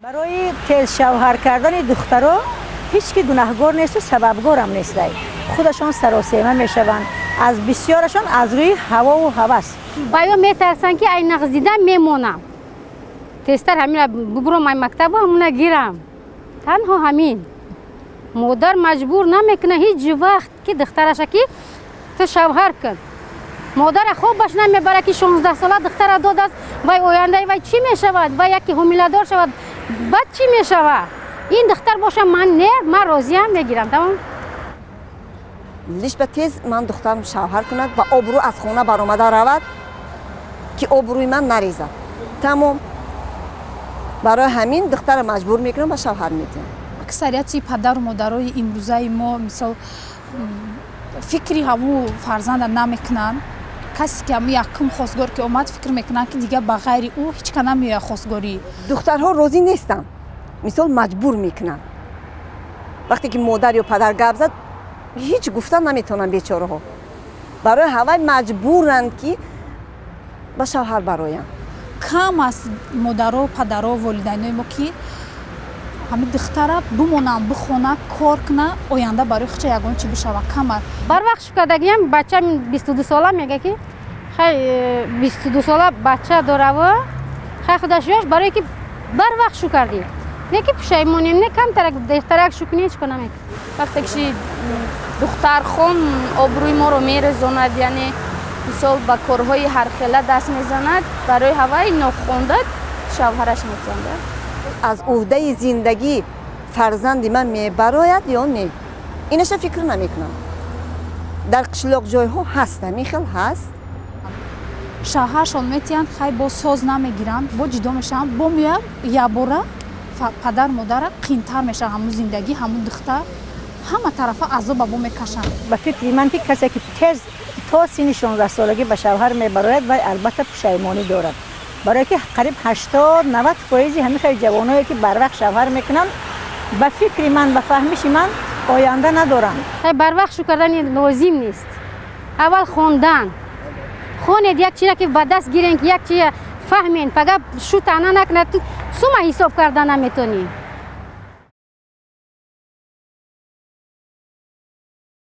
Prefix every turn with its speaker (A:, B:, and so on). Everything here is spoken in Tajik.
A: Барои тез шавҳар кардани духтаро ҳеҷ ки гунаҳгор несту сабабгорам нестай. Худашон саросема мешаванд, аз бисёрашон аз рӯи ҳавову ҳавас.
B: Ба ё метарсанд, ки ай нағз дидан мемонам, тезтар ҳамина бубуром, ай мактабу ҳамуна гирам. Танҳо ҳамин. Модар маҷбур намекуна ҳеҷ вақт, ки духтараша, ки ту шавҳар кун. Модара хобаш намебара, ки 16-сола духтара додааст. Вай ояндаи вай чӣ мешавад? Вай яке ҳомиладор шавад, баъд чӣ мешавад? Ин духтар боша, ман не, ман розиям, мегирам, тамом.
C: Лиш ба тез ман духтарам шавҳар кунад, ба обрӯ аз хона баромада равад, ки обрӯи ман нарезад, тамом. Барои ҳамин духтара маҷбур мекунам, ба шавҳар медиҳам.
D: Аксарияти падару модарои имрӯзаи мо, мисол, фикри ҳамун фарзанда намекунанд. Касе ки ҳамун якум хостгор ки омад, фикр мекунанд, ки дигар ба ғайри ӯ ҳеҷ ка намеояд хостгорӣ.
C: Духтарҳо розӣ нестанд, мисол, маҷбур мекунанд. Вақте ки модар ё падар гап зад, ҳеҷ гуфта наметавонанд бечораҳо. Барои ҳавай маҷбуранд, ки ба шавҳар бароянд.
D: Кам аст модаро, падаро, волидайнои мо, ки ҳамин духтара бимонанд, бихона, кор куна, оянда барои худша ягон чи бишава, кам аст.
B: Барвақт шукардагиам бачам 22 сола мега, ки хай, 22 сола бача дораву, хай, худаш ёш, барое ки барвақт шу кардӣ, не ки пушаймонем, не камтарак дехтарак шу кунӣ, ҳеҷ кор намекунӣ.
E: Вақте ки духтархон обрӯи моро мерезонад, яъне, мисол, ба корҳои ҳархела даст мезанад, барои ҳаваи нохонда шавҳараш метиҳанд.
C: Аз уҳдаи зиндагӣ фарзанди ман мебарояд ё не, инаша фикр намекунам. Дар қишлоқ ҷойҳо ҳаст, ҳамин хел ҳаст.
D: Шавҳаршон метиҳанд, хай, бо соз намегиранд, бо ҷудо мешаванд, бо меояд якбора падар модара қинтар мешавад ҳамун зиндагӣ, ҳамун духтар ҳама тарафа азоба бо мекашанд.
A: Ба фикри ман, ки касе ки тез то синни 16-солагӣ ба шавҳар мебарояд, вай албатта пушаймонӣ дорад, барое ки қариб 80-90 фоизи ҳамин хел ҷавоное, ки барвақт шавҳар мекунанд, ба фикри ман, ба фаҳмиши ман, оянда надоранд.
B: Хай, барвақт шу кардани лозим нест. Аввал хондан хонед, як чиза ки ба даст гирен, ки як чиза фаҳмен, пага шу таъна накунад, сума ҳисоб карда наметонӣ.